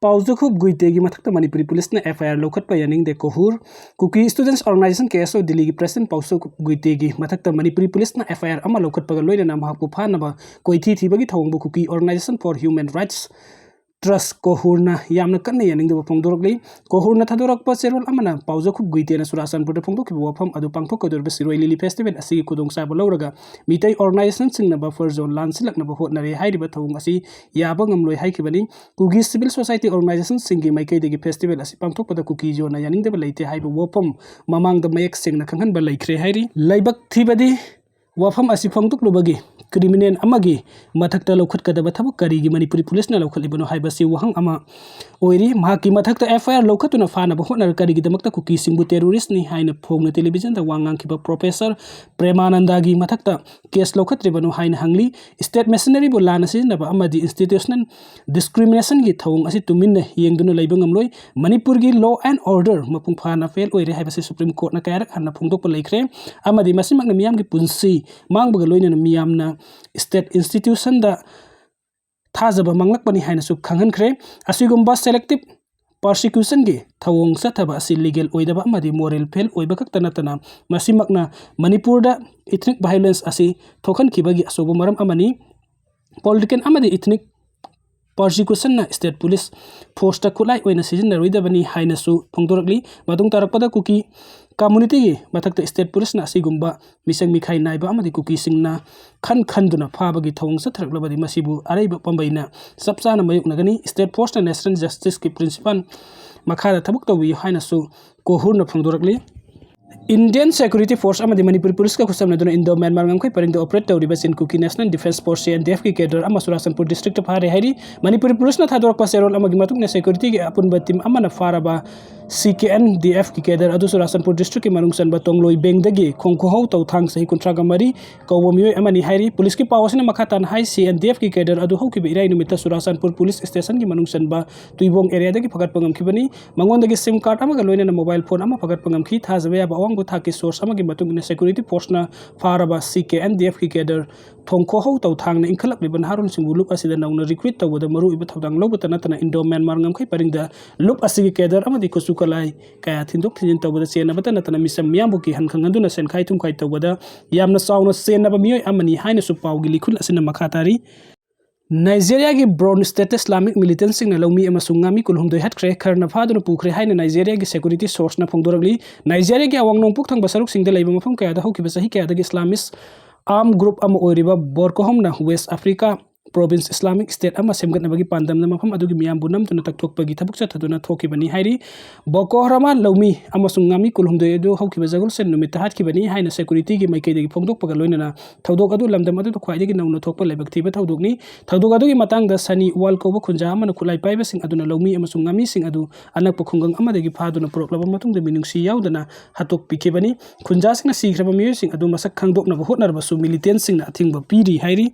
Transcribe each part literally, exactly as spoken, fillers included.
ꯄꯥꯎꯖꯈꯨꯞ ꯒꯨꯏꯇꯦꯒꯤ ꯃꯊꯛꯇ ꯃꯅꯤꯄꯨꯔꯤ ꯄꯨꯂꯤꯁꯅ F I R ꯂꯧꯈꯠꯄ ꯌꯥꯅꯤꯡꯗꯦ ꯀꯣꯍꯨꯔ꯫ Kuki Students Organisation, K S O, ꯗꯤꯜꯂꯤꯒꯤ ꯄ꯭ꯔꯦꯁꯤꯗꯦꯟꯠ ꯄꯥꯎꯖꯈꯨꯞ ꯒꯨꯏꯇꯦꯒꯤ ꯃꯊꯛꯇ ꯃꯅꯤꯄꯨꯔꯤ ꯄꯨꯂꯤꯁꯅ F I R ꯑꯃ ꯂꯧꯈꯠꯄꯒ ꯂꯣꯏꯅꯅ ꯃꯍꯥꯛꯄꯨ ꯐꯥꯅꯕ ꯀꯣꯏꯊꯤ ꯊꯤꯕꯒꯤ ꯊꯧꯑꯣꯡꯕꯨ Kuki Organisation for Human Rights Trust, ꯀꯣꯍꯨꯔꯅ ꯌꯥꯝꯅ ꯀꯟꯅ ꯌꯥꯅꯤꯡꯗꯕ ꯐꯣꯡꯗꯣꯔꯛꯂꯤ꯫ ꯀꯣꯍꯨꯔꯅ ꯊꯥꯗꯣꯔꯛꯄ ꯆꯦꯔꯣꯜ ꯑꯃꯅ ꯄꯥꯎꯖꯈꯨꯞ ꯒꯨꯏꯇꯦꯅ ꯆꯨꯔꯥꯆꯥꯟꯄꯨꯔꯗ ꯐꯣꯡꯗꯣꯛꯈꯤꯕ ꯋꯥꯐꯝ ꯑꯗꯨ ꯄꯥꯡꯊꯣꯛꯀꯗꯧꯔꯤꯕ ꯁꯤꯔꯣꯏ ꯂꯤꯂꯤ ꯐꯦꯁꯇꯤꯚꯦꯜ ꯑꯁꯤꯒꯤ ꯈꯨꯗꯣꯡꯆꯥꯕ ꯂꯧꯔꯒ ꯃꯤꯇꯩ ꯑꯣꯔꯒꯅꯥꯏꯖꯦꯁꯟꯁꯤꯡꯅ ꯕꯐꯔ ꯖꯣꯟ ꯂꯥꯟꯁꯤꯜꯂꯛꯅꯕ ꯍꯣꯠꯅꯔꯦ ꯍꯥꯏꯔꯤꯕ ꯊꯧꯑꯣꯡ ꯑꯁꯤ ꯌꯥꯕ ꯉꯝꯂꯣꯏ ꯍꯥꯏꯈꯤꯕꯅꯤ꯫ Kuki Civil Society Organizationꯁꯤꯡꯒꯤ ꯃꯥꯏꯀꯩꯗꯒꯤ ꯐꯦꯁꯇꯤꯚꯦꯜ ꯑꯁꯤ ꯄꯥꯡꯊꯣꯛꯄꯗ ꯀꯨꯀꯤ ꯖꯣꯟꯅ ꯌꯥꯅꯤꯡꯗꯕ ꯂꯩꯇꯦ ꯍꯥꯏꯕ ꯋꯥꯐꯝ ꯃꯃꯥꯡꯗ ꯃꯌꯦꯛ ꯁꯦꯡꯅ ꯈꯪꯍꯟꯕ ꯂꯩꯈ꯭ꯔꯦ ꯍꯥꯏꯔꯤ꯫ ꯂꯥꯏꯕꯛ ꯊꯤꯕꯗꯤ, ꯋꯥꯐꯝ ꯑꯁꯤ ꯐꯣꯡꯗꯣꯛꯂꯨꯕꯒꯤ ꯀ꯭ꯔꯤꯃꯤꯅꯦꯜ ꯑꯃꯒꯤ ꯃꯊꯛꯇ ꯂꯧꯈꯠꯀꯗꯕ ꯊꯕꯛ ꯀꯔꯤꯒꯤ ꯃꯅꯤꯄꯨꯔꯤ ꯄꯨꯂꯤꯁꯅ ꯂꯧꯈꯠꯂꯤꯕꯅꯣ ꯍꯥꯏꯕꯁꯤ ꯋꯥꯍꯪ ꯑꯃ ꯑꯣꯏꯔꯤ꯫ ꯃꯍꯥꯛꯀꯤ ꯃꯊꯛꯇ F I R ꯂꯧꯈꯠꯇꯨꯅ ꯐꯥꯅꯕ ꯍꯣꯠꯅꯔ ꯀꯔꯤꯒꯤꯗꯃꯛꯇ ꯀꯨꯀꯤꯁꯤꯡꯕꯨ ꯇꯦꯔꯣꯔꯤꯁ꯭ꯠꯅꯤ ꯍꯥꯏꯅ ꯐꯣꯡꯅ ꯇꯦꯂꯤꯚꯤꯖꯟꯗ ꯋꯥ ꯉꯥꯡꯈꯤꯕ ꯄ꯭ꯔꯣꯐꯦꯁꯔ ꯄ꯭ꯔꯦꯃꯥꯅꯟꯗꯒꯤ ꯃꯊꯛꯇ ꯀꯦꯁ ꯂꯧꯈꯠꯇ꯭ꯔꯤꯕꯅꯣ ꯍꯥꯏꯅ ꯍꯪꯂꯤ꯫ ꯁ꯭ꯇꯦꯠ ꯃꯦꯁꯤꯅꯔꯤꯕꯨ ꯂꯥꯟꯅ ꯁꯤꯖꯤꯟꯅꯕ ꯑꯃꯗꯤ ꯏꯟꯁꯇꯤꯇ꯭ꯌꯨꯁꯅꯦꯜ ꯗꯤꯁꯀ꯭ꯔꯤꯃꯤꯅꯦꯁꯟꯒꯤ ꯊꯧꯑꯣꯡ ꯑꯁꯤ ꯇꯨꯃꯤꯟꯅ ꯌꯦꯡꯗꯨꯅ ꯂꯩꯕ ꯉꯝꯂꯣꯏ꯫ ꯃꯅꯤꯄꯨꯔꯒꯤ law and order ꯃꯄꯨꯡ ꯐꯥꯅ ꯐꯦꯜ ꯑꯣꯏꯔꯦ ꯍꯥꯏꯕꯁꯤ ꯁꯨꯄ꯭ꯔꯤꯝ ꯀꯣꯔꯠꯅ ꯀꯌꯥꯔꯛ ꯍꯟꯅ ꯐꯣꯡꯗꯣꯛꯄ ꯂꯩꯈ꯭ꯔꯦ, ꯑꯃꯗꯤ ꯃꯁꯤꯃꯛꯅ ꯃꯤꯌꯥꯝꯒꯤ ꯄꯨꯟꯁꯤ ꯃꯥꯡꯕꯒ ꯂꯣꯏꯅꯅ ꯃꯤꯌꯥꯝꯅ ꯁ꯭ꯇꯦꯠ ꯏꯟꯁꯇꯤꯇ꯭ꯌꯨꯁꯟꯗ ꯊꯥꯖꯕ ꯃꯥꯡꯂꯛꯄꯅꯤ ꯍꯥꯏꯅꯁꯨ ꯈꯪꯍꯟꯈ꯭ꯔꯦ꯫ ꯑꯁꯤꯒꯨꯝꯕ ꯁꯦꯂꯦꯛꯇꯤꯚ ꯄ꯭ꯔꯣꯁꯤꯀ꯭ꯌꯨꯁꯟꯒꯤ ꯊꯧꯑꯣꯡ ꯆꯠꯊꯕ ꯑꯁꯤ ꯂꯤꯒꯦꯜ ꯑꯣꯏꯗꯕ ꯑꯃꯗꯤ ꯃꯣꯔꯦꯜ ꯐꯦꯜ ꯑꯣꯏꯕ ꯈꯛꯇ ꯅꯠꯇꯅ ꯃꯁꯤꯃꯛꯅ ꯃꯅꯤꯄꯨꯔꯗ ꯏꯊꯅꯤꯛ ꯚꯥꯏꯑꯣꯂꯦꯟꯁ ꯑꯁꯤ ꯊꯣꯛꯍꯟꯈꯤꯕꯒꯤ ꯑꯆꯧꯕ ꯃꯔꯝ ꯑꯃꯅꯤ꯫ ꯄꯣꯂꯤꯇꯤꯀꯦꯜ ꯑꯃꯗꯤ ꯏꯊꯅꯤꯛ ꯄ꯭ꯔꯣꯁꯤꯀ꯭ꯌꯨꯁꯟꯅ ꯁ꯭ꯇꯦꯠ ꯄꯨꯂꯤꯁ ꯐꯣꯔꯁꯇ ꯈꯨꯠꯂꯥꯏ ꯑꯣꯏꯅ ꯁꯤꯖꯤꯟꯅꯔꯣꯏꯗꯕꯅꯤ ꯍꯥꯏꯅꯁꯨ ꯐꯣꯡꯗꯣꯔꯛꯂꯤ꯫ ꯃꯇꯨꯡ ꯇꯥꯔꯛꯄꯗ ꯀꯨꯀꯤ ꯀꯝꯃꯨꯅꯤꯇꯤꯒꯤ ꯃꯊꯛꯇ ꯁ꯭ꯇꯦꯠ ꯄꯨꯂꯤꯁꯅ ꯑꯁꯤꯒꯨꯝꯕ ꯃꯤꯆꯪ ꯃꯤꯈꯥꯏ ꯅꯥꯏꯕ ꯑꯃꯗꯤ ꯀꯨꯀꯤꯁꯤꯡꯅ ꯈꯟ ꯈꯟꯗꯨꯅ ꯐꯥꯕꯒꯤ ꯊꯧꯑꯣꯡ ꯆꯠꯊꯔꯛꯂꯕꯗꯤ ꯃꯁꯤꯕꯨ ꯑꯔꯩꯕ ꯄꯥꯝꯕꯩꯅ ꯆꯞ ꯆꯥꯅ ꯃꯥꯌꯣꯛꯅꯒꯅꯤ꯫ ꯁ꯭ꯇꯦꯠ ꯐꯣꯔꯁꯅ ꯅꯦꯁꯅꯦꯜ ꯖꯁꯇꯤꯁꯀꯤ ꯄ꯭ꯔꯤꯟꯁꯤꯄꯜ ꯃꯈꯥꯗ ꯊꯕꯛ ꯇꯧꯕꯤꯌꯨ ꯍꯥꯏꯅꯁꯨ ꯀꯣꯍꯨꯔꯅ ꯐꯣꯡꯗꯣꯔꯛꯂꯤ꯫ ꯏꯟꯗꯤꯌꯟ ꯁꯦꯀ꯭ꯌꯨꯔꯤꯇꯤ ꯐꯣꯔꯁ ꯑꯃꯗꯤ ꯃꯅꯤꯄꯨꯔꯤ ꯄꯨꯂꯤꯁꯀ ꯈꯨꯠꯁꯝꯅꯗꯨꯅ ꯏꯟꯗꯣ ꯃ꯭ꯌꯥꯟꯃꯥꯔ ꯉꯝꯈꯩ ꯄꯔꯤꯡꯗ ꯑꯣꯄꯔꯦꯠ ꯇꯧꯔꯤꯕ Chin Kuki national defence force, C N D F ꯀꯤ ꯀꯦꯗꯔ ꯑꯃ ꯆꯨꯔꯥꯆꯥꯟꯄꯨꯔ ꯗꯤꯁꯇ꯭ꯔꯤꯛꯇ ꯐꯥꯔꯦ ꯍꯥꯏꯔꯤ꯫ ꯃꯅꯤꯄꯨꯔꯤ ꯄꯨꯂꯤꯁꯅ ꯊꯥꯗꯣꯔꯛꯄ ꯆꯦꯔꯣꯜ ꯑꯃꯒꯤ ꯃꯇꯨꯡ ꯏꯟꯅ ꯁꯦꯀ꯭ꯌꯨꯔꯤꯇꯤꯒꯤ ꯑꯄꯨꯟꯕ ꯇꯤꯝ ꯑꯃꯅ ꯐꯥꯔꯕ ꯁꯤ ꯀꯦ ꯑꯦꯟ ꯗꯤ ꯑꯦꯐꯀꯤ ꯀꯦꯗꯔ ꯑꯗꯨ ꯆꯨꯔꯥꯆꯥꯟꯄꯨꯔ ꯗꯤꯁꯇ꯭ꯔꯤꯛꯀꯤ ꯃꯅꯨꯡ ꯆꯟꯕ ꯇꯣꯡꯂꯣꯏ ꯕꯦꯡꯗꯒꯤ ꯈꯣꯡꯈꯣꯍꯧ ꯇꯧꯊꯥꯡ ꯆꯍꯤ ꯀꯨꯟꯊ꯭ꯔꯥꯒ ꯃꯔꯤ ꯀꯧꯕ ꯃꯤꯑꯣꯏ ꯑꯃꯅꯤ ꯍꯥꯏꯔꯤ꯫ ꯄꯨꯂꯤꯁꯀꯤ ꯄꯥꯎ ꯑꯁꯤꯅ ꯃꯈꯥ ꯇꯥꯅ ꯍꯥꯏ, ꯁꯤ ꯑꯦꯟ ꯗꯤ ꯑꯦꯐꯀꯤ ꯀꯦꯗꯔ ꯑꯗꯨ ꯍꯧꯈꯤꯕ ꯏꯔꯥꯏ ꯅꯨꯃꯤꯠꯇ ꯆꯨꯔꯥꯆꯥꯟꯄꯨꯔ ꯄꯨꯂꯤꯁ ꯁ꯭ꯇꯦꯁꯟꯒꯤ ꯃꯅꯨꯡ ꯆꯟꯕ ꯇꯨꯏꯕꯣꯡ ꯑꯦꯔꯤꯌꯥꯗꯒꯤ ꯐꯒꯠꯄ ꯉꯝꯈꯤꯕꯅꯤ꯫ ꯃꯉꯣꯟꯗꯒꯤ ꯁꯤꯝ ꯀꯥꯔꯗ ꯑꯃꯒ ꯂꯣꯏꯅꯅ ꯃꯣꯕꯥꯏꯜ ꯐꯣꯟ ꯑꯃ ꯐꯒꯠꯄ ꯉꯝꯈꯤ꯫ ꯊꯥꯖꯕ ꯌꯥꯕ ꯑꯋꯥꯡꯕ ꯊꯥꯛꯀꯤ ꯁꯣꯔꯁ ꯑꯃꯒꯤ ꯃꯇꯨꯡ ꯏꯟꯅ ꯁꯦꯀ꯭ꯌꯨꯔꯤꯇꯤ ꯐꯣꯔꯁꯅ ꯐꯥꯔꯕ ꯁꯤ ꯀꯦ ꯑꯦꯟ ꯗꯤ ꯑꯦꯐꯀꯤ ꯀꯦꯗꯔ ꯊꯣꯡꯈꯣꯍꯧ ꯇꯧꯊꯥꯡꯅ ꯏꯟꯈꯠꯂꯛꯂꯤꯕ ꯅꯍꯥꯔꯣꯜꯁꯤꯡꯕꯨ ꯂꯨꯞ ꯑꯁꯤꯗ ꯅꯧꯅ ꯔꯤꯀ꯭ꯔꯨꯏꯠ ꯇꯧꯕꯗ ꯃꯔꯨꯑꯣꯏꯕ ꯊꯧꯗꯥꯡ ꯂꯧꯕꯇ ꯅꯠꯇꯅ ꯏꯟꯗꯣ ꯃ꯭ꯌꯥꯟꯃꯥꯔ ꯉꯝꯈꯩ ꯄꯔꯤꯡꯗ ꯂꯨꯞ ꯑꯁꯤꯒꯤ ꯀꯦꯗꯔ ꯑꯃꯗꯤ ꯈꯨꯠꯁꯨ ꯈꯨꯠꯂꯥꯏ ꯀꯌꯥ ꯊꯤꯟꯗꯣꯛ ꯊꯤꯟꯖꯤꯟ ꯇꯧꯕꯗ ꯆꯦꯟꯅꯕꯇ ꯅꯠꯇꯅ ꯃꯤꯆꯝ ꯃꯤꯌꯥꯝꯕꯨ ꯀꯤꯍꯟ ꯈꯪꯍꯟꯗꯨꯅ ꯁꯦꯟꯈꯥꯏ ꯊꯨꯝꯈꯥꯏ ꯇꯧꯕꯗ ꯌꯥꯝꯅ ꯆꯥꯎꯅ ꯆꯦꯟꯅꯕ ꯃꯤꯑꯣꯏ ꯑꯃꯅꯤ ꯍꯥꯏꯅꯁꯨ ꯄꯥꯎꯒꯤ ꯂꯤꯈꯨꯜ ꯑꯁꯤꯅ ꯃꯈꯥ ꯇꯥꯔꯤ꯫ ꯅꯥꯏꯖꯦꯔꯤꯌꯥꯒꯤ ꯕꯣꯔꯟ ꯁ꯭ꯇꯦꯠꯇ ꯏꯁꯂꯥꯃꯤꯛ ꯃꯤꯂꯤꯇꯦꯟꯁꯤꯡꯅ ꯂꯧꯃꯤ ꯑꯃꯁꯨꯡ ꯉꯥꯃꯤ ꯀꯨꯟꯍꯨꯝꯗꯣꯏ ꯍꯥꯠꯈ꯭ꯔꯦ, ꯈꯔꯅ ꯐꯥꯗꯨꯅ ꯄꯨꯈ꯭ꯔꯦ ꯍꯥꯏꯅ ꯅꯥꯏꯖꯦꯔꯤꯌꯥꯒꯤ ꯁꯦꯀ꯭ꯌꯨꯔꯤꯇꯤ ꯁꯣꯔꯁꯅ ꯐꯣꯡꯗꯣꯔꯛꯂꯤ꯫ ꯅꯥꯏꯖꯦꯔꯤꯌꯥꯒꯤ ꯑꯋꯥꯡ ꯅꯣꯡꯄꯣꯛ ꯊꯪꯕ ꯁꯔꯨꯛꯁꯤꯡꯗ ꯂꯩꯕ ꯃꯐꯝ ꯀꯌꯥꯗ ꯍꯧꯈꯤꯕ ꯆꯍꯤ ꯀꯌꯥꯗꯒꯤ ꯏꯁꯂꯥꯃꯤꯁ ꯑꯥꯔꯝ ꯒ꯭ꯔꯨꯞ ꯑꯃ ꯑꯣꯏꯔꯤꯕ ꯕꯣꯔꯀꯣꯍꯝꯅ West Africa province Islamic State ꯑꯃ ꯁꯦꯝꯒꯠꯅꯕꯒꯤ ꯄꯥꯟꯗꯝꯗ ꯃꯐꯝ ꯑꯗꯨꯒꯤ ꯃꯤꯌꯥꯝꯕꯨ ꯅꯝꯗꯨꯅ ꯇꯛꯊꯣꯛꯄꯒꯤ ꯊꯕꯛ ꯆꯠꯊꯗꯨꯅ ꯊꯣꯛꯈꯤꯕꯅꯤ ꯍꯥꯏꯔꯤ꯫ ꯕꯣꯀꯣ ꯍꯔꯥꯃꯥ ꯂꯧꯃꯤ ꯑꯃꯁꯨꯡ ꯉꯥꯃꯤ ꯀꯨꯟꯍꯨꯝꯗꯣꯏ ꯑꯗꯨ ꯍꯧꯈꯤꯕ ꯖꯒꯣꯜꯁꯦꯟ ꯅꯨꯃꯤꯠꯇ ꯍꯥꯠꯈꯤꯕꯅꯤ ꯍꯥꯏꯅ ꯁꯦꯀ꯭ꯌꯨꯔꯤꯇꯤꯒꯤ ꯃꯥꯏꯀꯩꯗꯒꯤ ꯐꯣꯡꯗꯣꯛꯄꯒ ꯂꯣꯏꯅꯅ ꯊꯧꯗꯣꯛ ꯑꯗꯨ ꯂꯝꯗꯝ ꯑꯗꯨꯗ ꯈ꯭ꯋꯥꯏꯗꯒꯤ ꯅꯧꯅ ꯊꯣꯛꯄ ꯂꯥꯏꯕꯛ ꯊꯤꯕ ꯊꯧꯗꯣꯛꯅꯤ꯫ ꯊꯧꯗꯣꯛ ꯑꯗꯨꯒꯤ ꯃꯇꯥꯡꯗ ꯁꯅꯤ ꯋꯥꯜ ꯀꯧꯕ ꯈꯨꯟꯖꯥ ꯑꯃꯅ ꯈꯨꯠꯂꯥꯏ ꯄꯥꯏꯕꯁꯤꯡ ꯑꯗꯨꯅ ꯂꯧꯃꯤ ꯑꯃꯁꯨꯡ ꯉꯥꯃꯤꯁꯤꯡ ꯑꯗꯨ ꯑꯅꯛꯄ ꯈꯨꯡꯒꯪ ꯑꯃꯗꯒꯤ ꯐꯥꯗꯨꯅ ꯄꯨꯔꯛꯂꯕ ꯃꯇꯨꯡꯗ ꯃꯤꯅꯨꯡꯁꯤ ꯌꯥꯎꯗꯅ ꯍꯥꯠꯇꯣꯛꯄꯤꯈꯤꯕꯅꯤ꯫ ꯈꯨꯟꯖꯥꯁꯤꯡꯅ ꯁꯤꯈ꯭ꯔꯕ ꯃꯤꯑꯣꯏꯁꯤꯡ ꯑꯗꯨ ꯃꯁꯛ ꯈꯪꯗꯣꯛꯅꯕ ꯍꯣꯠꯅꯔꯕꯁꯨ ꯃꯤꯂꯤꯇꯦꯟꯁꯤꯡꯅ ꯑꯊꯤꯡꯕ ꯄꯤꯔꯤ ꯍꯥꯏꯔꯤ꯫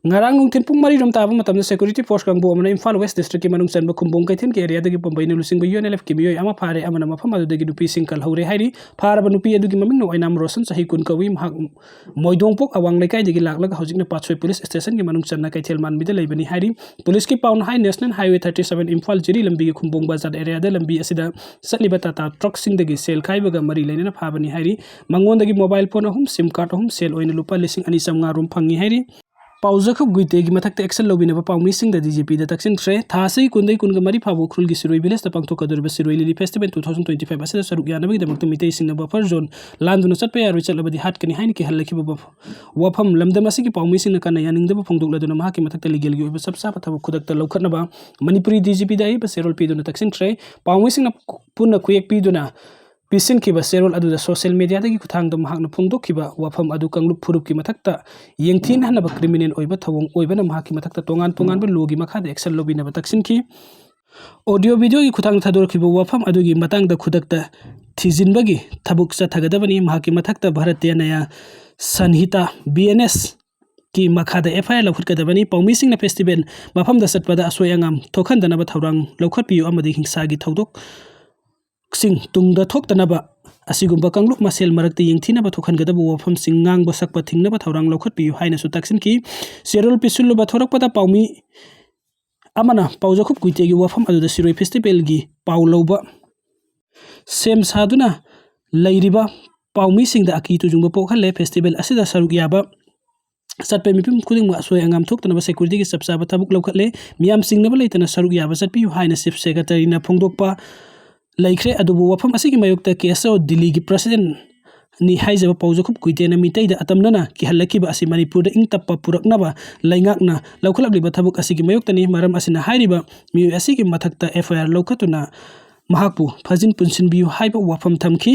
ꯉꯔꯥꯡ ꯅꯨꯡꯊꯤꯜ ꯄꯨꯡ ꯃꯔꯤ ꯔꯣꯝ ꯇꯥꯕ ꯃꯇꯝꯗ ꯁꯦꯀ꯭ꯌꯨꯔꯤꯇꯤ ꯐꯣꯔꯁ ꯀꯥꯡꯕꯨ ꯑꯃꯅ ꯏꯝꯐꯥꯜ ꯋꯦꯁ ꯗꯤꯁꯇ꯭ꯔꯤꯛꯀꯤ ꯃꯅꯨꯡ ꯆꯟꯕ ꯈꯨꯝꯕꯣꯡ ꯀꯩꯊꯦꯜꯒꯤ ꯑꯦꯔꯤꯌꯥꯗꯒꯤ ꯄꯝꯕꯩꯅ ꯂꯨꯆꯤꯡꯕ ꯌꯨ ꯑꯦꯟ ꯑꯦꯜ ꯑꯦꯐꯀꯤ ꯃꯤꯑꯣꯏ ꯑꯃ ꯐꯥꯔꯦ, ꯑꯃꯅ ꯃꯐꯝ ꯑꯗꯨꯗꯒꯤ ꯅꯨꯄꯤꯁꯤꯡ ꯀꯜꯍꯧꯔꯦ ꯍꯥꯏꯔꯤ꯫ ꯐꯥꯔꯕ ꯅꯨꯄꯤ ꯑꯗꯨꯒꯤ ꯃꯃꯤꯡꯅ ꯑꯣꯏꯅꯥꯝ ꯔꯣꯁꯟ, ꯆꯍꯤ ꯀꯨꯟ ꯀꯧꯏ꯫ ꯃꯍꯥꯛ ꯃꯣꯏꯗꯣꯡꯄꯣꯛ ꯑꯋꯥꯡ ꯂꯩꯀꯥꯏꯗꯒꯤ ꯂꯥꯛꯂꯒ ꯍꯧꯖꯤꯛꯅ ꯄꯥꯠꯁꯣꯏ ꯄꯨꯂꯤꯁ ꯁ꯭ꯇꯦꯁꯟꯒꯤ ꯃꯅꯨꯡ ꯆꯟꯅ ꯀꯩꯊꯦꯜ ꯃꯥꯟꯕꯤꯗ ꯂꯩꯕꯅꯤ ꯍꯥꯏꯔꯤ꯫ ꯄꯨꯂꯤꯁꯀꯤ ꯄꯥꯎꯅ ꯍꯥꯏ, national highway thirty seven Imphal Jiri ꯂꯝꯕꯤꯒꯤ ꯈꯨꯝꯕꯣꯡ ꯕꯖꯥꯔ ꯑꯦꯔꯤꯌꯥꯗ ꯂꯝꯕꯤ ꯑꯁꯤꯗ ꯆꯠꯂꯤꯕ ꯇꯥꯇꯥ ꯇ꯭ꯔꯛꯁꯤꯡꯗꯒꯤ ꯁꯦꯜ ꯈꯥꯏꯕꯒ ꯃꯔꯤ ꯂꯩꯅꯅ ꯐꯥꯕꯅꯤ ꯍꯥꯏꯔꯤ꯫ ꯃꯉꯣꯟꯗꯒꯤ ꯃꯣꯕꯥꯏꯜ ꯐꯣꯟ ꯑꯍꯨꯝ, ꯁꯤꯝ ꯀꯥꯔꯗ ꯑꯍꯨꯝ, ꯁꯦꯜ ꯑꯣꯏꯅ ꯂꯨꯄꯥ ꯂꯤꯁꯤꯡ ꯑꯅꯤ ꯆꯥꯝꯃꯉꯥ ꯔꯣꯝ ꯐꯪꯉꯤ ꯍꯥꯏꯔꯤ꯫ ꯄꯥꯎꯖꯈꯨꯞ ꯒꯨꯏꯇꯦꯒꯤ ꯃꯊꯛꯇ ꯑꯦꯛꯁꯟ ꯂꯧꯕꯤꯅꯕ ꯄꯥꯎꯃꯤꯁꯤꯡꯗ ꯗꯤ ꯖꯤ ꯄꯤꯗ ꯇꯛꯁꯤꯟꯈ꯭ꯔꯦ꯫ ꯊꯥ ꯑꯁꯤꯒꯤ ꯀꯨꯟꯗꯒꯤ ꯀꯨꯟꯒ ꯃꯔꯤ ꯐꯥꯎꯕ ꯎꯈ꯭ꯔꯨꯜꯒꯤ ꯁꯤꯔꯣꯏ ꯚꯤꯂꯦꯖꯇ ꯄꯥꯡꯊꯣꯛꯀꯗꯧꯔꯤꯕ Shirui lily festival two thousand twenty five ꯑꯁꯤꯗ ꯁꯔꯨꯛ ꯌꯥꯅꯕꯒꯤꯗꯃꯛꯇ ꯃꯤꯇꯩꯁꯤꯡꯅ ꯕꯐꯔ ꯖꯣꯟ ꯂꯥꯟꯗꯨꯅ ꯆꯠꯄ ꯌꯥꯔꯣꯏ, ꯆꯠꯂꯕꯗꯤ ꯍꯥꯠꯀꯅꯤ ꯍꯥꯏꯅ ꯀꯤꯍꯜꯂꯛꯈꯤꯕ ꯋꯥꯐ-, ꯋꯥꯐꯝ ꯂꯝꯗꯝ ꯑꯁꯤꯒꯤ ꯄꯥꯎꯃꯤꯁꯤꯡꯅ ꯀꯟꯅ ꯌꯥꯅꯤꯡꯗꯕ ꯐꯣꯡꯗꯣꯛꯂꯗꯨꯅ ꯃꯍꯥꯛꯀꯤ ꯃꯊꯛꯇ ꯂꯤꯒꯦꯜꯒꯤ ꯑꯣꯏꯕ ꯆꯞ ꯆꯥꯕ ꯊꯕꯛ ꯈꯨꯗꯛꯇ ꯂꯧꯈꯠꯅꯕ ꯃꯅꯤꯄꯨꯔꯤ ꯗꯤ ꯖꯤ ꯄꯤꯗ ꯑꯏꯕ ꯆꯦꯔꯣꯜ ꯄꯤꯗꯨꯅ ꯇꯛꯁꯤꯟꯈ꯭ꯔꯦ꯫ ꯄꯥꯎꯃꯤꯁꯤꯡꯅ ꯄꯨꯟꯅ ꯈꯨꯌꯦꯛ ꯄꯤꯗꯨꯅ ꯄꯤꯁꯤꯟꯈꯤꯕ ꯆꯦꯔꯣꯜ ꯑꯗꯨꯗ ꯁꯣꯁꯤꯌꯦꯜ ꯃꯦꯗꯤꯌꯥꯗꯒꯤ ꯈꯨꯠꯊꯥꯡꯗ ꯃꯍꯥꯛꯅ ꯐꯣꯡꯗꯣꯛꯈꯤꯕ ꯋꯥꯐꯝ ꯑꯗꯨ ꯀꯥꯡꯂꯨꯞ ꯐꯨꯔꯨꯞꯀꯤ ꯃꯊꯛꯇ ꯌꯦꯡꯊꯤꯅꯍꯟꯅꯕ ꯀ꯭ꯔꯤꯃꯤꯅꯦꯜ ꯑꯣꯏꯕ ꯊꯧꯑꯣꯡ ꯑꯣꯏꯕꯅ ꯃꯍꯥꯛꯀꯤ ꯃꯊꯛꯇ ꯇꯣꯉꯥꯟ ꯇꯣꯉꯥꯟꯕ ꯂꯣꯒꯤ ꯃꯈꯥꯗ ꯑꯦꯛꯁꯟ ꯂꯧꯕꯤꯅꯕ ꯇꯛꯁꯤꯟꯈꯤ꯫ ꯑꯣꯗꯤꯑꯣ ꯚꯤꯗꯤꯑꯣꯒꯤ ꯈꯨꯠꯊꯥꯡꯗ ꯊꯥꯗꯣꯔꯛꯈꯤꯕ ꯋꯥꯐꯝ ꯑꯗꯨꯒꯤ ꯃꯇꯥꯡꯗ ꯈꯨꯗꯛꯇ ꯊꯤꯖꯤꯟꯕꯒꯤ ꯊꯕꯛ ꯆꯠꯊꯒꯗꯕꯅꯤ꯫ ꯃꯍꯥꯛꯀꯤ ꯃꯊꯛꯇ ꯚꯥꯔꯇꯤꯌꯥ ꯅꯌꯥ ꯁꯟꯍꯤꯇꯥ, ꯕꯤ ꯑꯦꯟ ꯑꯦꯁ, ꯀꯤ ꯃꯈꯥꯗ ꯑꯦꯐ ꯑꯥꯏ ꯑꯥꯔ ꯂꯧꯈꯠꯀꯗꯕꯅꯤ꯫ ꯄꯥꯎꯃꯤꯁꯤꯡꯅ ꯐꯦꯁꯇꯤꯚꯦꯜ ꯃꯐꯝꯗ ꯆꯠꯄꯗ ꯑꯁꯣꯏ ꯑꯉꯥꯝ ꯊꯣꯛꯍꯟꯗꯅꯕ ꯊꯧꯔꯥꯡ ꯂꯧꯈꯠꯄꯤꯌꯨ ꯑꯃꯗꯤ ꯍꯤꯡꯁꯥꯒꯤ ꯊꯧꯗꯣꯛꯁꯤꯡ ꯇꯨꯡꯗ ꯊꯣꯛꯇꯅꯕ ꯑꯁꯤꯒꯨꯝꯕ ꯀꯥꯡꯂꯨꯞ ꯃꯁꯦꯜ ꯃꯔꯛꯇ ꯌꯦꯡꯊꯤꯅꯕ ꯊꯣꯛꯍꯟꯒꯗꯕ ꯋꯥꯐꯝꯁꯤꯡ ꯉꯥꯡꯕ ꯁꯛꯄ ꯊꯤꯡꯅꯕ ꯊꯧꯔꯥꯡ ꯂꯧꯈꯠꯄꯤꯌꯨ ꯍꯥꯏꯅꯁꯨ ꯇꯥꯛꯁꯤꯟꯈꯤ꯫ ꯆꯦꯔꯣꯜ ꯄꯤꯁꯤꯜꯂꯨꯕ ꯊꯣꯔꯛꯄꯗ ꯄꯥꯎꯃꯤ ꯑꯃꯅ ꯄꯥꯎꯖꯈꯨꯞ ꯀꯨꯏꯇꯦꯒꯤ ꯋꯥꯐꯝ ꯑꯗꯨꯗ ꯁꯤꯔꯣꯏ ꯐꯦꯁꯇꯤꯚꯦꯜꯒꯤ ꯄꯥꯎ ꯂꯧꯕ ꯁꯦꯝ ꯁꯥꯗꯨꯅ ꯂꯩꯔꯤꯕ ꯄꯥꯎꯃꯤꯁꯤꯡꯗ ꯑꯀꯤ ꯇꯨꯖꯨꯡꯕ ꯄꯣꯛꯍꯜꯂꯦ꯫ ꯐꯦꯁꯇꯤꯚꯦꯜ ꯑꯁꯤꯗ ꯁꯔꯨꯛ ꯌꯥꯕ ꯆꯠꯄ ꯃꯤꯄꯨꯝ ꯈꯨꯗꯤꯡꯃꯛ ꯑꯁꯣꯏ ꯑꯉꯥꯝ ꯊꯣꯛꯇꯅꯕ ꯁꯦꯀ꯭ꯌꯨꯔꯤꯇꯤꯒꯤ ꯆꯞ ꯆꯥꯕ ꯊꯕꯛ ꯂꯧꯈꯠꯂꯦ꯫ ꯃꯤꯌꯥꯝ ꯆꯤꯡꯅꯕ ꯂꯩꯇꯅ ꯁꯔꯨꯛ ꯌꯥꯕ ꯆꯠꯄꯤꯌꯨ ꯍꯥꯏꯅ ꯆꯤꯐ ꯁꯦꯀ꯭ꯔꯦꯇꯔꯤꯅ ꯐꯣꯡꯗꯣꯛꯄ ꯂꯩꯈ꯭ꯔꯦ꯫ ꯑꯗꯨꯕꯨ ꯋꯥꯐꯝ ꯑꯁꯤꯒꯤ ꯃꯥꯌꯣꯛꯇ ꯀꯦ ꯑꯦꯁ ꯑꯣ ꯗꯤꯜꯂꯤꯒꯤ ꯄ꯭ꯔꯁꯤꯗꯦꯟꯅꯤ ꯍꯥꯏꯖꯕ ꯄꯥꯎꯖꯈꯨꯞ ꯀꯨꯏꯇꯦꯅ ꯃꯤꯇꯩꯗ ꯑꯇꯝꯅꯅ ꯀꯤꯍꯜꯂꯛꯈꯤꯕ ꯑꯁꯤ ꯃꯅꯤꯄꯨꯔꯗ ꯏꯪ ꯇꯞꯄ ꯄꯨꯔꯛꯅꯕ ꯂꯩꯉꯥꯛꯅ ꯂꯧꯈꯠꯂꯛꯂꯤꯕ ꯊꯕꯛ ꯑꯁꯤꯒꯤ ꯃꯥꯌꯣꯛꯇꯅꯤ꯫ ꯃꯔꯝ ꯑꯁꯤꯅ ꯍꯥꯏꯔꯤꯕ ꯃꯤꯑꯣꯏ ꯑꯁꯤꯒꯤ ꯃꯊꯛꯇ ꯑꯦꯐ ꯑꯥꯏ ꯑꯥꯔ ꯂꯧꯈꯠꯇꯨꯅ ꯃꯍꯥꯛꯄꯨ ꯐꯥꯖꯤꯟ ꯄꯨꯟꯁꯤꯟꯕꯤꯌꯨ ꯍꯥꯏꯕ ꯋꯥꯐꯝ ꯊꯝꯈꯤ꯫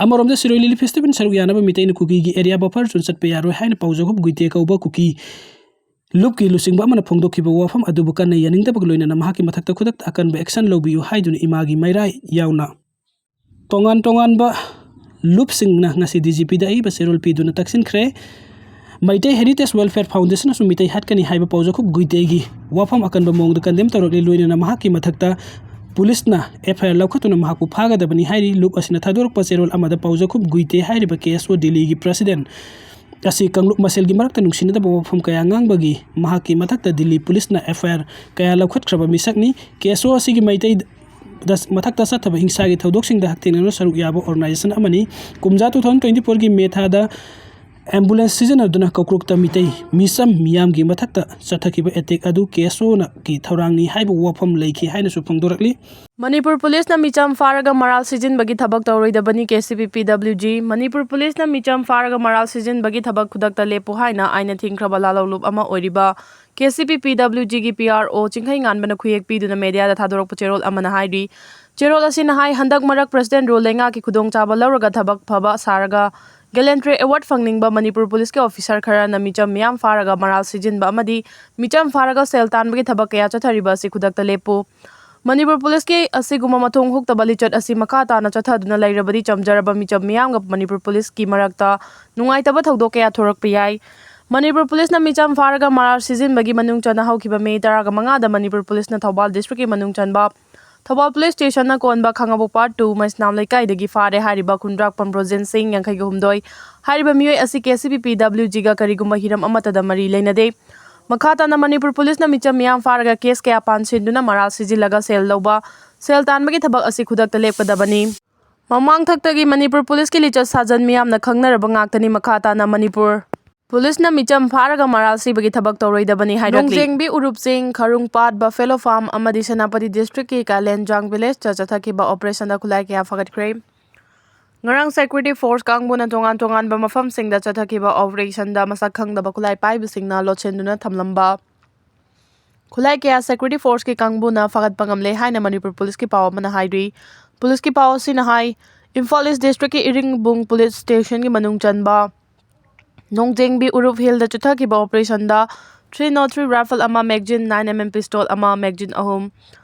ꯑꯃꯔꯣꯝꯗ ꯁꯤꯔꯣꯏ ꯂꯤꯂꯤ ꯐꯦꯁꯇꯤꯚꯦꯜ ꯁꯔꯨꯛ ꯌꯥꯅꯕ ꯃꯤꯇꯩꯅ ꯀꯨꯀꯤꯒꯤ ꯑꯦꯔꯤꯌꯥ ꯕꯐꯔ ꯖꯣꯟ ꯆꯠꯄ ꯌꯥꯔꯣꯏ ꯍꯥꯏꯅ ꯄꯥꯎꯖꯈꯨꯞ ꯒꯨꯏꯇꯦ ꯀꯧꯕ ꯀꯨꯀꯤ ꯂꯨꯞꯀꯤ ꯂꯨꯆꯤꯡꯕ ꯑꯃꯅ ꯐꯣꯡꯗꯣꯛꯈꯤꯕ ꯋꯥꯐꯝ ꯑꯗꯨꯕꯨ ꯀꯟꯅ ꯌꯥꯅꯤꯡꯗꯕꯒ ꯂꯣꯏꯅꯅ ꯃꯍꯥꯛꯀꯤ ꯃꯊꯛꯇ ꯈꯨꯗꯛꯇ ꯑꯀꯟꯕ ꯑꯦꯛꯁꯟ ꯂꯧꯕꯤꯌꯨ ꯍꯥꯏꯗꯨꯅ ꯏꯃꯥꯒꯤ ꯃꯩꯔꯥ ꯌꯥꯎꯅ ꯇꯣꯉꯥꯟ ꯇꯣꯉꯥꯟꯕ ꯂꯨꯞꯁꯤꯡꯅ ꯉꯁꯤ ꯗꯤ ꯖꯤ ꯄꯤꯗ ꯑꯏꯕ ꯆꯦꯔꯣꯜ ꯄꯤꯗꯨꯅ ꯇꯛꯁꯤꯟꯈ꯭ꯔꯦ꯫ ꯃꯩꯇꯩ ꯍꯦꯔꯤꯇꯦꯖ ꯋꯦꯜꯐꯤꯌꯔ ꯐꯥꯎꯟꯗꯦꯁꯟꯅꯁꯨ ꯃꯤꯇꯩ ꯍꯥꯠꯀꯅꯤ ꯍꯥꯏꯕ ꯄꯥꯎꯖꯈꯨꯞ ꯒꯨꯏꯇꯦꯒꯤ ꯋꯥꯐꯝ ꯑꯀꯟꯕ ꯃꯑꯣꯡꯗ ꯀꯟꯗꯦꯝ ꯇꯧꯔꯛꯂꯤ꯫ ꯂꯣꯏꯅꯅ ꯃꯍꯥꯛꯀꯤ ꯃꯊꯛꯇ ꯄꯨꯂꯤꯁꯅ ꯑꯦꯐ ꯑꯥꯏ ꯑꯥꯔ ꯂꯧꯈꯠꯇꯨꯅ ꯃꯍꯥꯛꯄꯨ ꯐꯥꯒꯗꯕꯅꯤ ꯍꯥꯏꯔꯤ꯫ ꯂꯨꯞ ꯑꯁꯤꯅ ꯊꯥꯗꯣꯔꯛꯄ ꯆꯦꯔꯣꯜ ꯑꯃꯗ ꯄꯥꯎꯖꯈꯨꯞ ꯒꯨꯏꯇꯦ ꯍꯥꯏꯔꯤꯕ ꯀꯦ ꯑꯦꯁ ꯑꯣ ꯗꯤꯜꯂꯤꯒꯤ ꯄ꯭ꯔꯁꯤꯗꯦꯟ ꯑꯁꯤ ꯀꯥꯡꯂꯨꯞ ꯃꯁꯦꯜꯒꯤ ꯃꯔꯛꯇ ꯅꯨꯡꯁꯤꯅꯗꯕ ꯋꯥꯐꯝ ꯀꯌꯥ ꯉꯥꯡꯕꯒꯤ ꯃꯍꯥꯛꯀꯤ ꯃꯊꯛꯇ ꯗꯤꯜꯂꯤ ꯄꯨꯂꯤꯁꯅ ꯑꯦꯐ ꯑꯥꯏ ꯑꯥꯔ ꯀꯌꯥ ꯂꯧꯈꯠꯈ꯭ꯔꯕ ꯃꯤꯁꯛꯅꯤ꯫ ꯀꯦ ꯑꯦꯁ ꯑꯣ ꯑꯁꯤꯒꯤ ꯃꯩꯇꯩ ꯗ-, ꯃꯊꯛꯇ ꯆꯠꯊꯕ ꯍꯤꯡꯁꯥꯒꯤ ꯊꯧꯗꯣꯛꯁꯤꯡꯗ ꯍꯛꯊꯦꯡꯅꯅ ꯁꯔꯨꯛ ꯌꯥꯕ ꯑꯣꯔꯒꯅꯥꯏꯖꯦꯁꯟ ꯑꯃꯅꯤ꯫ ꯀꯨꯝꯖꯥ two thousand twenty fourꯒꯤ ꯃꯦ ꯊꯥꯗ ꯑꯦꯝꯕꯨꯂꯦꯟꯁ ꯁꯤꯖꯤꯟꯅꯗꯨꯅ ꯀꯧꯀ꯭ꯔꯨꯛꯇ ꯃꯤꯇꯩ ꯃꯤꯆꯝ ꯃꯤꯌꯥꯝꯒꯤ ꯃꯊꯛꯇ ꯆꯠꯊꯈꯤꯕ ꯑꯦꯇꯦꯛ ꯑꯗꯨ ꯀꯦ ꯑꯦꯁ ꯑꯣꯅꯒꯤ ꯊꯧꯔꯥꯡꯅꯤ ꯍꯥꯏꯕ ꯋꯥꯐꯝ ꯂꯩꯈꯤ ꯍꯥꯏꯅꯁꯨ ꯐꯣꯡꯗꯣꯔꯛꯂꯤ꯫ ꯃꯅꯤꯄꯨꯔ ꯄꯨꯂꯤꯁꯅ ꯃꯤꯆꯝ ꯐꯥꯔꯒ ꯃꯔꯥꯜ ꯁꯤꯖꯤꯟꯕꯒꯤ ꯊꯕꯛ ꯇꯧꯔꯣꯏꯗꯕꯅꯤ, ꯀꯦ ꯁꯤ ꯄꯤ ꯄꯤ ꯗꯕ꯭ꯂꯤꯎ ꯖꯤ꯫ ꯃꯅꯤꯄꯨꯔ ꯄꯨꯂꯤꯁꯅ ꯃꯤꯆꯝ ꯐꯥꯔꯒ ꯃꯔꯥꯜ ꯁꯤꯖꯤꯟꯕꯒꯤ ꯊꯕꯛ ꯈꯨꯗꯛꯇ ꯂꯦꯞꯄꯨ ꯍꯥꯏꯅ ꯑꯥꯏꯟꯅ ꯊꯤꯡꯈ꯭ꯔꯕ ꯂꯥꯂꯧꯂꯨꯞ ꯑꯃ ꯑꯣꯏꯔꯤꯕ ꯀꯦ ꯁꯤ ꯄꯤ ꯄꯤ ꯗꯕ꯭ꯂꯤꯎ ꯖꯤꯒꯤ ꯄꯤ ꯑꯥꯔ ꯑꯣ ꯆꯤꯡꯈꯩꯉꯥꯟꯕꯅ ꯈꯨꯌꯦꯛ ꯄꯤꯗꯨꯅ ꯃꯦꯗꯤꯌꯥꯗ ꯊꯥꯗꯣꯔꯛꯄ ꯆꯦꯔꯣꯜ ꯑꯃꯅ ꯍꯥꯏꯔꯤ꯫ ꯆꯦꯔꯣꯜ ꯑꯁꯤꯅ ꯍꯥꯏ, ꯍꯟꯗꯛ ꯃꯔꯛ ꯄ꯭ꯔꯁꯤꯗꯦꯟ ꯔꯨꯜ ꯂꯩꯉꯥꯛꯀꯤ ꯈꯨꯗꯣꯡꯆꯥꯕ ꯂꯧꯔꯒ ꯊꯕꯛ ꯐꯕ ꯁꯥꯔꯒ Gallantry Award ꯐꯪꯅꯤꯡꯕ ꯃꯅꯤꯄꯨꯔ ꯄꯨꯂꯤꯁꯀꯤ ꯑꯣꯐꯤꯁꯥꯔ ꯈꯔꯅ ꯃꯤꯆꯝ ꯃꯤꯌꯥꯝ ꯐꯥꯔꯒ ꯃꯔꯥꯜ ꯁꯤꯖꯤꯟꯕ ꯑꯃꯗꯤ ꯃꯤꯆꯝ ꯐꯥꯔꯒ ꯁꯦꯜ ꯇꯥꯟꯕꯒꯤ ꯊꯕꯛ ꯀꯌꯥ ꯆꯠꯊꯔꯤꯕ ꯑꯁꯤ ꯈꯨꯗꯛꯇ ꯂꯦꯞꯄꯨ꯫ ꯃꯅꯤꯄꯨꯔ ꯄꯨꯂꯤꯁꯀꯤ ꯑꯁꯤꯒꯨꯝꯕ ꯃꯊꯣꯡ ꯍꯨꯛꯇꯕ ꯂꯤꯆꯠ ꯑꯁꯤ ꯃꯈꯥ ꯇꯥꯅ ꯆꯠꯊꯗꯨꯅ ꯂꯩꯔꯕꯗꯤ ꯆꯝꯖꯔꯕ ꯃꯤꯆꯝ ꯃꯤꯌꯥꯝꯒ ꯃꯅꯤꯄꯨꯔ ꯄꯨꯂꯤꯁꯀꯤ ꯃꯔꯛꯇ ꯅꯨꯡꯉꯥꯏꯇꯕ ꯊꯧꯗꯣꯛ ꯀꯌꯥ ꯊꯣꯔꯛꯄ ꯌꯥꯏ꯫ ꯃꯅꯤꯄꯨꯔ ꯄꯨꯂꯤꯁꯅ ꯃꯤꯆꯝ ꯐꯥꯔꯒ ꯃꯔꯥꯜ ꯁꯤꯖꯤꯟꯕꯒꯤ ꯃꯅꯨꯡ ꯆꯟꯅ ꯍꯧꯈꯤꯕ ꯃꯦ ꯇꯔꯥꯃꯉꯥꯗ ꯃꯅꯤꯄꯨꯔ ꯄꯨꯂꯤꯁꯅ ꯊꯧꯕꯥꯜ ꯗꯤꯁꯇ꯭ꯔꯤꯛꯀꯤ ꯃꯅꯨꯡ ꯆꯟꯕ ꯊꯧꯕꯥꯜ ꯄꯨꯂꯤꯁ ꯁ꯭ꯇꯦꯁꯟꯅ ꯀꯣꯟꯕ ꯈꯥꯉꯕꯣꯛ ꯄꯥꯔꯠ ꯇꯨ ꯃꯩꯁꯅꯥꯝ ꯂꯩꯀꯥꯏꯗꯒꯤ ꯐꯥꯔꯦ ꯍꯥꯏꯔꯤꯕ ꯈꯨꯟꯗ꯭ꯔꯥꯛꯄꯝ ꯕ꯭ꯔꯣꯖꯦꯟ ꯁꯤꯡ, ꯌꯥꯡꯈꯩꯒ ꯍꯨꯝꯗꯣꯏ꯫ ꯍꯥꯏꯔꯤꯕ ꯃꯤꯑꯣꯏ ꯑꯁꯤ K C B P W ꯖꯤꯒ ꯀꯔꯤꯒꯨꯝꯕ ꯍꯤꯔꯝ ꯑꯃꯠꯇꯗ ꯃꯔꯤ ꯂꯩꯅꯗꯦ꯫ ꯃꯈꯥ ꯇꯥꯅ ꯃꯅꯤꯄꯨꯔ ꯄꯨꯂꯤꯁꯅ ꯃꯤꯆꯝ ꯃꯤꯌꯥꯝ ꯐꯥꯔꯒ ꯀꯦꯁ ꯀꯌꯥ ꯄꯥꯟꯁꯤꯟꯗꯨꯅ ꯃꯔꯥꯜ ꯁꯤꯖꯤꯜꯂꯒ ꯁꯦꯜ ꯂꯧꯕ, ꯁꯦꯜ ꯇꯥꯟꯕꯒꯤ ꯊꯕꯛ ꯑꯁꯤ ꯈꯨꯗꯛꯇ ꯂꯦꯞꯀꯗꯕꯅꯤ꯫ ꯃꯃꯥꯡꯊꯛꯇꯒꯤ ꯃꯅꯤꯄꯨꯔ ꯄꯨꯂꯤꯁꯀꯤ ꯂꯤꯆꯠ ꯁꯥꯖꯟ ꯃꯤꯌꯥꯝꯅ ꯈꯪꯅꯔꯕ ꯉꯥꯛꯇꯅꯤ꯫ ꯃꯈꯥ ꯇꯥꯅ ꯃꯅꯤꯄꯨꯔ ꯄꯨꯂꯤꯁꯅ ꯃꯤꯆꯝ ꯐꯥꯔꯒ ꯃꯔꯥꯜ ꯁꯤꯕꯒꯤ ꯊꯕꯛ ꯇꯧꯔꯣꯏꯗꯕꯅꯤ ꯍꯥꯏꯔꯛꯂꯤ꯫ ꯅꯣꯡꯖꯦꯡꯕꯤ ꯎꯔꯨꯞꯁꯤꯡ, ꯈꯔꯨꯡꯄꯥꯠ, ꯕꯐꯦꯂꯣ ꯐꯥꯔꯝ ꯑꯃꯗꯤ ꯁꯦꯅꯥꯄꯇꯤ ꯗꯤꯁꯇ꯭ꯔꯤꯛꯀꯤ ꯀꯥꯂꯦꯟꯖꯥꯡ ꯚꯤꯂꯦꯖꯇ ꯆꯠꯊꯈꯤꯕ ꯑꯣꯄꯔꯦꯁꯟꯗ ꯈꯨꯠꯂꯥꯏ ꯀꯌꯥ ꯐꯒꯠꯈ꯭ꯔꯦ꯫ ꯉꯔꯥꯡ ꯁꯦꯀ꯭ꯌꯨꯔꯤꯇꯤ ꯐꯣꯔꯁ ꯀꯥꯡꯕꯨꯅ ꯇꯣꯉꯥꯟ ꯇꯣꯉꯥꯟꯕ ꯃꯐꯝꯁꯤꯡꯗ ꯆꯠꯊꯈꯤꯕ ꯑꯣꯄꯔꯦꯁꯟꯗ ꯃꯁꯛ ꯈꯪꯗꯕ ꯈꯨꯠꯂꯥꯏ ꯄꯥꯏꯕꯁꯤꯡꯅ ꯂꯣꯠꯁꯤꯟꯗꯨꯅ ꯊꯝꯂꯝꯕ ꯈꯨꯠꯂꯥꯏ ꯀꯌꯥ ꯁꯦꯀ꯭ꯌꯨꯔꯤꯇꯤ ꯐꯣꯔꯁꯀꯤ ꯀꯥꯡꯕꯨꯅ ꯐꯒꯠꯄ ꯉꯝꯂꯦ ꯍꯥꯏꯅ ꯃꯅꯤꯄꯨꯔ ꯄꯨꯂꯤꯁꯀꯤ ꯄꯥꯎ ꯑꯃꯅ ꯍꯥꯏꯔꯤ꯫ ꯄꯨꯂꯤꯁꯀꯤ ꯄꯥꯎ ꯑꯁꯤꯅ ꯍꯥꯏ, ꯏꯝꯐꯥꯜ ꯏꯁ ꯗꯤꯁꯇ꯭ꯔꯤꯛꯀꯤ ꯏꯔꯤꯡꯕꯨꯡ ꯄꯨꯂꯤꯁ ꯁ꯭ꯇꯦꯁꯟꯒꯤ ꯃꯅꯨꯡ ꯆꯟꯕ ꯅꯣꯡꯖꯦꯡꯕꯤ ꯎꯔꯨꯞ ꯍꯤꯜꯗ ꯆꯠꯊꯈꯤꯕ ꯑꯣꯄꯔꯦꯁꯟꯗ three nought three rifle ꯑꯃ, magazine nine M M pistol ꯑꯃ, magazine ꯑꯍꯨꯝ,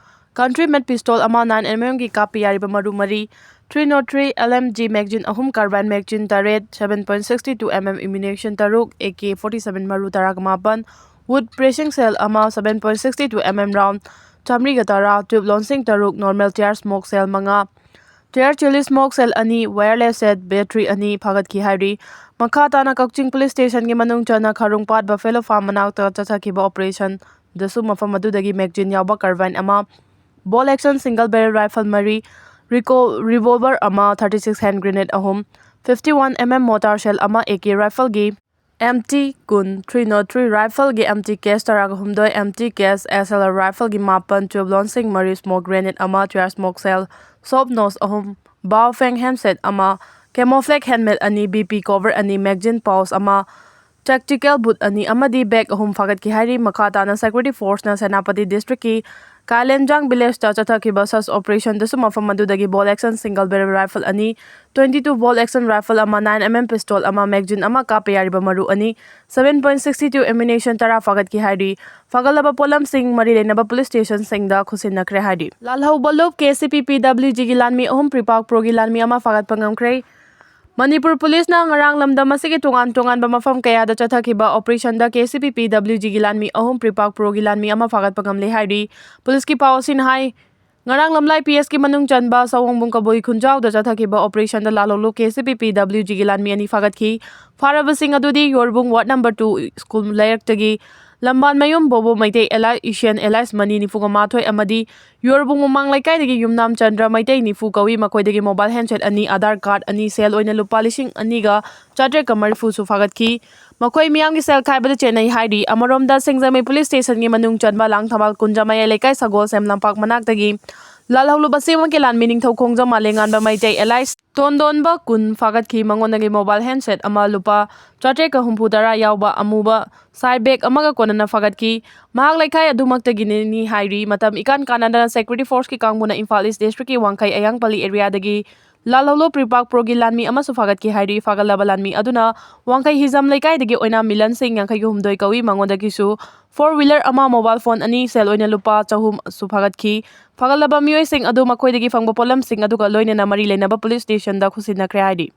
country made pistol ꯑꯃ, nine M M ꯒꯤ ꯀꯥꯞꯄ ꯌꯥꯔꯤꯕ ꯃꯔꯨ ꯃꯔꯤ, three nought three L M G magazine ꯑꯍꯨꯝ, carbine magazine ꯇꯔꯦꯠ, seven point six two M M ammunition ꯇꯔꯨꯛ, A K forty seven ꯃꯔꯨ ꯇꯔꯥꯃꯥꯄꯟ, wood pressing shell ꯑꯃ, seven point six two M M round ꯆꯥꯃꯔꯤꯒ ꯇꯔꯥ, tube launching ꯇꯔꯨꯛ, normal tear smoke shell ꯃꯉꯥ, tear chili smoke shell ꯑꯅꯤ, wireless set battery ꯑꯅꯤ ꯐꯥꯒꯠꯈꯤ ꯍꯥꯏꯔꯤ꯫ ꯃꯈꯥ ꯇꯥꯅ ꯀꯛꯆꯤꯡ ꯄꯨꯂꯤꯁ ꯁ꯭ꯇꯦꯁꯟꯒꯤ ꯃꯅꯨꯡ ꯆꯟꯅ ꯈꯔꯨꯡꯄꯥꯠ ꯕꯐꯦꯂꯣ ꯐꯥꯔꯝ ꯃꯅꯥꯛꯇ ꯆꯠꯊꯈꯤꯕ ꯑꯣꯄꯔꯦꯁꯟꯗꯁꯨ ꯃꯐꯝ ꯑꯗꯨꯗꯒꯤ magazine ꯌꯥꯎꯕ carbine ꯑꯃ, bolt action single barrel rifle ꯃꯔꯤ, ꯔꯤꯀꯣ-, revolver ꯑꯃ, thirty six hand grenade ꯑꯍꯨꯝ, fifty one M M mortar shell ꯑꯃ, A K rifleꯒꯤ empty ꯀꯨꯟ, three nought three rifleꯒꯤ empty case ꯇꯔꯥꯒ ꯍꯨꯝꯗꯣꯏ, empty case S L R rifleꯒꯤ ꯃꯥꯄꯟ, tube launching ꯃꯔꯤ, smoke grenade ꯑꯃ, tear smoke shell, soft nose ꯑꯍꯨꯝ, Baofeng handset ꯑꯃ, camouflage helmet ꯑꯅꯤ, B P cover ꯑꯅꯤ, magazine pouch ꯑꯃ, tactical boot ꯑꯅꯤ ꯑꯃꯗꯤ bag ꯑꯍꯨꯝ ꯐꯥꯒꯠꯈꯤ ꯍꯥꯏꯔꯤ꯫ ꯃꯈꯥ ꯇꯥꯅ ꯁꯦꯀ꯭ꯌꯨꯔꯤꯇꯤ ꯐꯣꯔꯁꯅ ꯁꯦꯅꯥꯄꯇꯤ ꯗꯤꯁꯇ꯭ꯔꯤꯛꯀꯤ ꯀꯥꯂꯦꯟꯖꯥꯡ ꯚꯤꯂꯦꯖꯇ ꯆꯠꯊꯈꯤꯕ ꯁꯔꯆ ꯑꯣꯄꯔꯦꯁꯟꯗꯁꯨ ꯃꯐꯝ ꯑꯗꯨꯗꯒꯤ ꯕꯣꯜ ꯑꯦꯛꯁꯟ ꯁꯤꯡꯒꯜ ꯕꯦꯔꯦꯜ ꯔꯥꯏꯐꯜ ꯑꯅꯤ, ꯇ꯭ꯋꯦꯟꯇꯤ ꯇꯨ ꯕꯣꯜ ꯑꯦꯛꯁꯟ ꯔꯥꯏꯐꯜ ꯑꯃ, ꯅꯥꯏꯟ ꯑꯦꯝ ꯑꯦꯝ ꯄꯤꯁꯇꯣꯜ ꯑꯃ, ꯃꯦꯒꯖꯤꯟ ꯑꯃ, ꯀꯥꯞꯄ ꯌꯥꯔꯤꯕ ꯃꯔꯨ ꯑꯅꯤ, ꯁꯚꯦꯟ ꯄꯣꯏꯟ ꯁꯤꯛꯁꯇꯤ ꯇꯨ ꯑꯦꯃꯨꯅꯤꯁꯟ ꯇꯔꯥ ꯐꯥꯒꯠꯈꯤ ꯍꯥꯏꯔꯤ꯫ ꯐꯒꯠꯂꯕ ꯄꯣꯠꯂꯝꯁꯤꯡ ꯃꯔꯤ ꯂꯩꯅꯕ ꯄꯨꯂꯤꯁ ꯁ꯭ꯇꯦꯁꯟꯁꯤꯡꯗ ꯈꯨꯠꯁꯤꯟꯅꯈ꯭ꯔꯦ ꯍꯥꯏꯔꯤ꯫ ꯂꯥꯜꯍꯧꯕ ꯂꯨꯞ ꯀꯦ ꯁꯤ ꯄꯤ ꯄꯤ ꯗꯕ꯭ꯂꯤꯎ ꯖꯤꯒꯤ ꯂꯥꯟꯃꯤ ꯑꯍꯨꯝ, ꯄ꯭ꯔꯤꯄꯥꯛ ꯄ꯭ꯔꯣꯒꯤ ꯂꯥꯟꯃꯤ ꯑꯃ ꯐꯥꯒꯠꯄ ꯉꯝꯈ꯭ꯔꯦ꯫ ꯃꯅꯤꯄꯨꯔ ꯄꯨꯂꯤꯁꯅ ꯉꯔꯥꯡ ꯂꯝꯗꯝ ꯑꯁꯤꯒꯤ ꯇꯣꯉꯥꯟ ꯇꯣꯉꯥꯟꯕ ꯃꯐꯝ ꯀꯌꯥꯗ ꯆꯠꯊꯈꯤꯕ ꯑꯣꯄꯔꯦꯁꯟꯗ ꯀꯦ ꯁꯤ ꯄꯤ ꯄꯤ ꯗꯕ꯭ꯂꯤꯎ ꯖꯤꯒꯤ ꯂꯥꯟꯃꯤ ꯑꯍꯨꯝ, ꯄ꯭ꯔꯤꯄꯥꯛ ꯄ꯭ꯔꯣꯒꯤ ꯂꯥꯟꯃꯤ ꯑꯃ ꯐꯥꯒꯠꯄ ꯉꯝꯂꯦ ꯍꯥꯏꯔꯤ꯫ ꯄꯨꯂꯤꯁꯀꯤ ꯄꯥꯎ ꯑꯁꯤꯅ ꯍꯥꯏ, ꯉꯔꯥꯡ ꯂꯝꯂꯥꯏ ꯄꯤ ꯑꯦꯁꯀꯤ ꯃꯅꯨꯡ ꯆꯟꯕ ꯁꯑꯣꯡꯕꯨꯡ ꯀꯕꯨꯏ ꯈꯨꯟꯖꯥꯎꯗ ꯆꯠꯊꯈꯤꯕ ꯑꯣꯄꯔꯦꯁꯟꯗ ꯂꯥꯜꯍꯧꯂꯨ ꯀꯦ ꯁꯤ ꯄꯤ ꯄꯤ ꯗꯕ꯭ꯂꯤꯎ ꯖꯤꯒꯤ ꯂꯥꯟꯃꯤ ꯑꯅꯤ ꯐꯥꯒꯠꯈꯤ꯫ ꯐꯥꯔꯕꯁꯤꯡ ꯑꯗꯨꯗꯤ ꯌꯣꯔꯕꯨꯡ ꯋꯥꯔꯗ ꯅꯝꯕꯔ ꯇꯨ ꯁ꯭ꯀꯨꯜ ꯂꯩꯔꯛꯇꯒꯤ ꯂꯝꯕꯥꯟꯃꯌꯨꯝ ꯕꯣꯕꯣ ꯃꯩꯇꯩ ꯑꯦꯂꯥꯏ ꯏꯁꯤꯌꯟ ꯑꯦꯂꯥꯏꯁ ꯃꯅꯤ ꯅꯤꯐꯨ ꯃꯉꯥ ꯊꯣꯏ ꯑꯃꯗꯤ ꯌꯣꯔꯕꯨꯡ ꯃꯃꯥꯡ ꯂꯩꯀꯥꯏꯗꯒꯤ ꯌꯨꯝꯅꯥꯝ ꯆꯟꯗ꯭ꯔ ꯃꯩꯇꯩ ꯅꯤꯐꯨ ꯀꯧꯏ꯫ ꯃꯈꯣꯏꯗꯒꯤ ꯃꯣꯕꯥꯏꯜ ꯍꯦꯟꯁꯦꯠ ꯑꯅꯤ, ꯑꯥꯙꯥꯔ ꯀꯥꯔꯗ ꯑꯅꯤ, ꯁꯦꯜ ꯑꯣꯏꯅ ꯂꯨꯄꯥ ꯂꯤꯁꯤꯡ ꯑꯅꯤꯒ ꯆꯥꯇ꯭ꯔꯦꯠꯀ ꯃꯔꯤꯐꯨꯁꯨ ꯐꯥꯒꯠꯈꯤ꯫ ꯃꯈꯣꯏ ꯃꯤꯌꯥꯝꯒꯤ ꯁꯦꯜ ꯈꯥꯏꯕꯗ ꯆꯦꯟꯅꯩ ꯍꯥꯏꯔꯤ꯫ ꯑꯃꯔꯣꯝꯗ, ꯁꯤꯡꯖꯃꯩ ꯄꯨꯂꯤꯁ ꯁ꯭ꯇꯦꯁꯟꯒꯤ ꯃꯅꯨꯡ ꯆꯟꯕ ꯂꯥꯡꯊꯝꯕꯥꯜ ꯀꯨꯟꯖ ꯃꯌꯥꯏ ꯂꯩꯀꯥꯏ ꯁꯒꯣꯜꯁꯦꯝ ꯂꯝꯄꯥꯛ ꯃꯅꯥꯛꯇꯒꯤ ꯂꯥꯜꯍꯧꯂꯨꯕ ꯁꯤꯃꯛꯀꯤ ꯂꯥꯟꯃꯤ ꯅꯤꯡꯊꯧ ꯈꯣꯡꯖꯝ ꯃꯥꯂꯦꯉꯥꯟꯕ ꯃꯩꯇꯩ ꯑꯦꯂꯥꯏꯁ ꯇꯣꯟꯗꯣꯟꯕ ꯀꯨꯟ ꯐꯥꯒꯠꯈꯤ꯫ ꯃꯉꯣꯟꯗꯒꯤ ꯃꯣꯕꯥꯏꯜ ꯍꯦꯟꯁꯦꯠ ꯑꯃ, ꯂꯨꯄꯥ ꯆꯥꯇ꯭ꯔꯦꯠꯀ ꯍꯨꯝꯐꯨ ꯇꯔꯥ ꯌꯥꯎꯕ ꯑꯃꯨꯕ ꯁꯥꯏ ꯕꯦꯒ ꯑꯃꯒ ꯀꯣꯟꯅꯅ ꯐꯥꯒꯠꯈꯤ꯫ ꯃꯍꯥꯛ ꯂꯩꯀꯥꯏ ꯑꯗꯨꯃꯛꯇꯒꯤꯅꯤ ꯍꯥꯏꯔꯤ꯫ ꯃꯇꯝ ꯏꯀꯥꯟ ꯀꯥꯟꯅꯗꯅ ꯁꯦꯀ꯭ꯌꯨꯔꯤꯇꯤ ꯐꯣꯔꯁꯀꯤ ꯀꯥꯡꯕꯨꯅ ꯏꯝꯐꯥꯜ ꯏꯁ ꯗꯤꯁꯇ꯭ꯔꯤꯛꯀꯤ ꯋꯥꯡꯈꯩ ꯑꯌꯥꯡꯄꯜꯂꯤ ꯑꯦꯔꯤꯌꯥꯗꯒꯤ ꯂꯥꯜꯍꯧꯂꯨ ꯄ꯭ꯔꯤꯄꯥꯛ ꯄ꯭ꯔꯣꯒꯤ ꯂꯥꯟꯃꯤ ꯑꯃꯁꯨ ꯐꯥꯒꯠꯈꯤ ꯍꯥꯏꯔꯤ꯫ ꯐꯥꯒꯠꯂꯕ ꯂꯥꯟꯃꯤ ꯑꯗꯨꯅ ꯋꯥꯡꯈꯩ ꯍꯤꯖꯝ ꯂꯩꯀꯥꯏꯗꯒꯤ ꯑꯣꯏꯅꯥꯝ ꯃꯤꯂꯟ ꯁꯤꯡ, ꯌꯥꯡꯈꯩꯒ ꯍꯨꯝꯗꯣꯏ ꯀꯧꯏ꯫ ꯃꯉꯣꯟꯗꯒꯤꯁꯨ ꯐꯣꯔ ꯋꯤꯂꯔ ꯑꯃ, ꯃꯣꯕꯥꯏꯜ ꯐꯣꯟ ꯑꯅꯤ, ꯁꯦꯜ ꯑꯣꯏꯅ ꯂꯨꯄꯥ ꯆꯍꯨꯝꯁꯨ ꯐꯥꯒꯠꯈꯤ꯫ ꯐꯥꯒꯠꯂꯕ ꯃꯤꯑꯣꯏꯁꯤꯡ ꯑꯗꯨ ꯃꯈꯣꯏꯗꯒꯤ ꯐꯪꯕ ꯄꯣꯠꯂꯝꯁꯤꯡ ꯑꯗꯨꯒ ꯂꯣꯏꯅꯅ ꯃꯔꯤ ꯂꯩꯅꯕ ꯄꯨꯂꯤꯁ ꯁ꯭ꯇꯦꯁꯟꯗ ꯈꯨꯠꯁꯤꯟꯅꯈ꯭ꯔꯦ ꯍꯥꯏꯔꯤ꯫